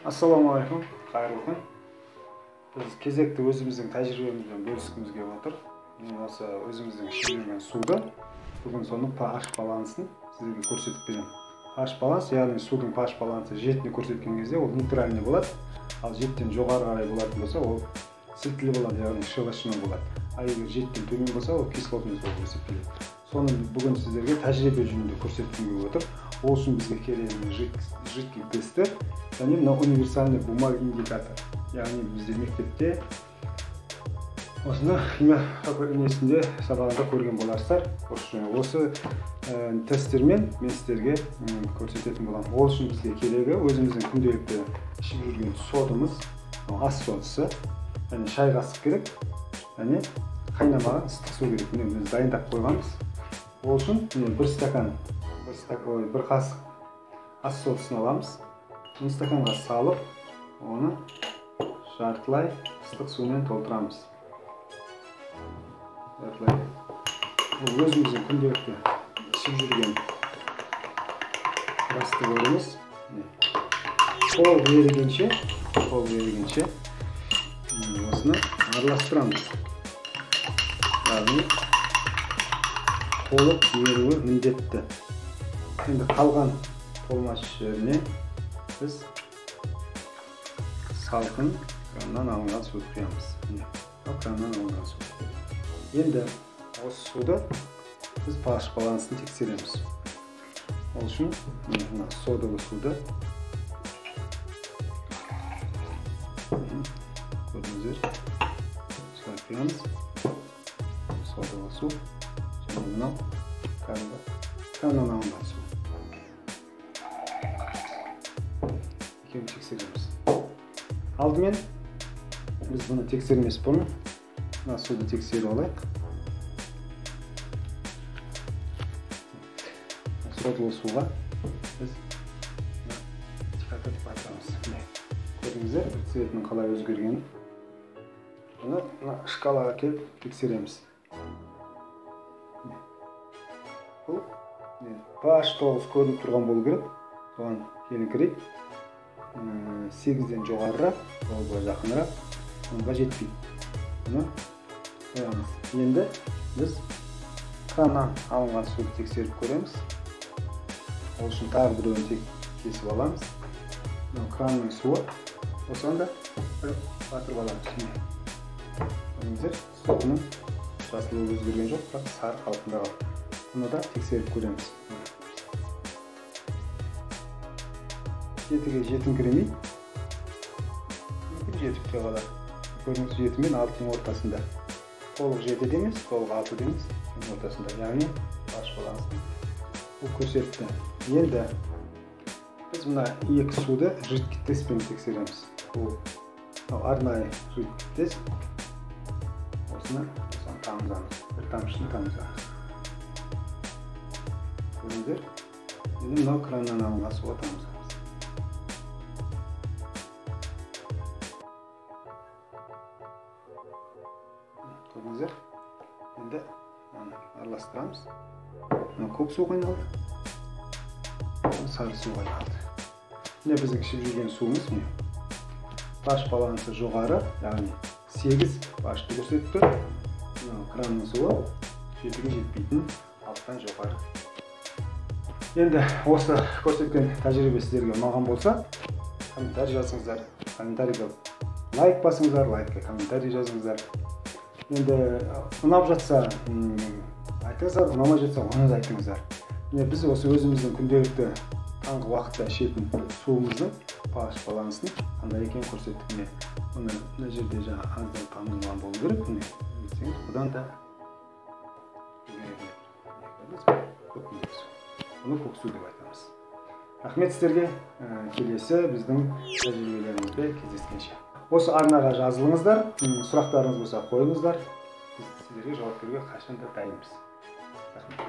Ассалаумағалейкум, қайырлы күн. Біз кезекті өзіміздің тәжірибемізбен бөліскіміз келіп отыр. Мен осы өзіміздің ішіп жүрген суды бүгін соның pH балансын сіздерге көрсетіп беремін. pH баланс, яғни судың pH балансы 7-ні көрсеткен кезде ол нейтральный болады, ал 7-тен жоғары қарай болатын болса, ол сілтілі болады, яғни щелочной болады. Ал егер 7-тен төмен болса, ол кислотный болып есептеледі. Соны бүгін сіздерге тәжірибе жүзінде көрсеткім келіп отыр. Ол үшін бізге керегі жидкий тестер және мына универсальный бумага индикатор. Яғни бізде мектепте осыны химия несінде сабағында көрген боларсыздар. Осы тесттермен мен сіздерге көрсететін боламын. Ол үшін бізге керегі өзіміздің күнделікті ішіп жүрген содымыз, ас содысы, және шай қасық керек, және қайнамаған ыстық су керек. Міне біз дайындап қойғанбыз. Ол үшін міне бір стакан, бір қасық ас содысын аламыз. Оны стаканға салып, оны жартылай ыстық сумен толтырамыз. Жартылай. Бұл өзіміздің күнделікті ішіп жүрген растворымыз. Толық ерігенше осыны араластырамыз. Яғни толық еруі міндетті. Енді қалған толмас жеріне біз салқын краннан алынған суды құямыз. Міне, краннан алынған су. Енді осы суды біз pH балансын тексереміз. Ол үшін мына содовый суды көрдіңіздер, осылай құямыз. Содовый су және мынау кәдімгі краннан алынған су. Екеуін тексереміз. Алдымен біз бұны тексермес бұрын мына суды тексеріп алайық. Содылы суға біз индикатор батырамыз. Көрдіңіздер, цветінің қалай өзгергенін. Бұны мына шкалаға келіп тексереміз. Бұл pH 9 көрініп тұрған болу керек. Соған келіңкірейік. 8-ден жоғарырақ, 9-ға жақынырақ, 10-ға жетпейді. Бұны қоямыз. Енді біз краннан алынған суды тексеріп көреміз. Ол үшін тағы біреуін кесіп аламыз. Мынау кранның суы. Осыған да бір батырып аламыз. Көрдіңіздер, судың жасылы өзгерген жоқ, бірақ сары қалпында қалды. Бұны да тексеріп көреміз. 7-ге жетіңкіремей, мүмкін жетіп те қалар. Көрдіңіз, 7 мен 6-ның ортасында. Толық 7 де емес, толық 6 де емес, ортасында. Яғни pH балансын бұл көрсетті. Енді біз мына екі суды жидкий тестпен тексереміз. Бұл арнайы жидкий тест. Осыны тамызамыз. Бір тамшысын тамызамыз. Көрдіңіздер? Енді мынау краннан алынған суға тамызамыз. Көрдіңіздер? Енді араластырамыз. Мынау көк суға айналды, сары суға айналды. Міне біздің ішіп жүрген суымыз міне. pH балансы жоғары, яғни 8 pH-ты көрсетіп тұр. Мынау кранның суы 7-ге жетпейтін, 6-тан жоғары. Енді осы көрсеткен тәжірибе сіздерге ұнаған болса, комментарий жазыңыздар, комментарийге лайк басыңыздар, лайкке комментарий жазыңыздар. Енді ұнап жатса айтыңыздар, ұнамай жатса оны да айтыңыздар. Міне біз осы өзіміздің күнделікті таңғы уақытта ішетін суымыздың pH балансын қандай екенін көрсеттік. Міне бұны мына жерде жаңа аздан тамызылған болу керек. Міне десеңіз, бұдан да бұны көк су деп айтамыз. Рахмет сіздерге. Келесі біздің тәжірибелерімізде кездескенше. Осы арнаға жазылыңыздар, сұрақтарыңыз болса қойыңыздар. Біз сіздерге жауап беруге қашан да дайынбыз. Рахмет.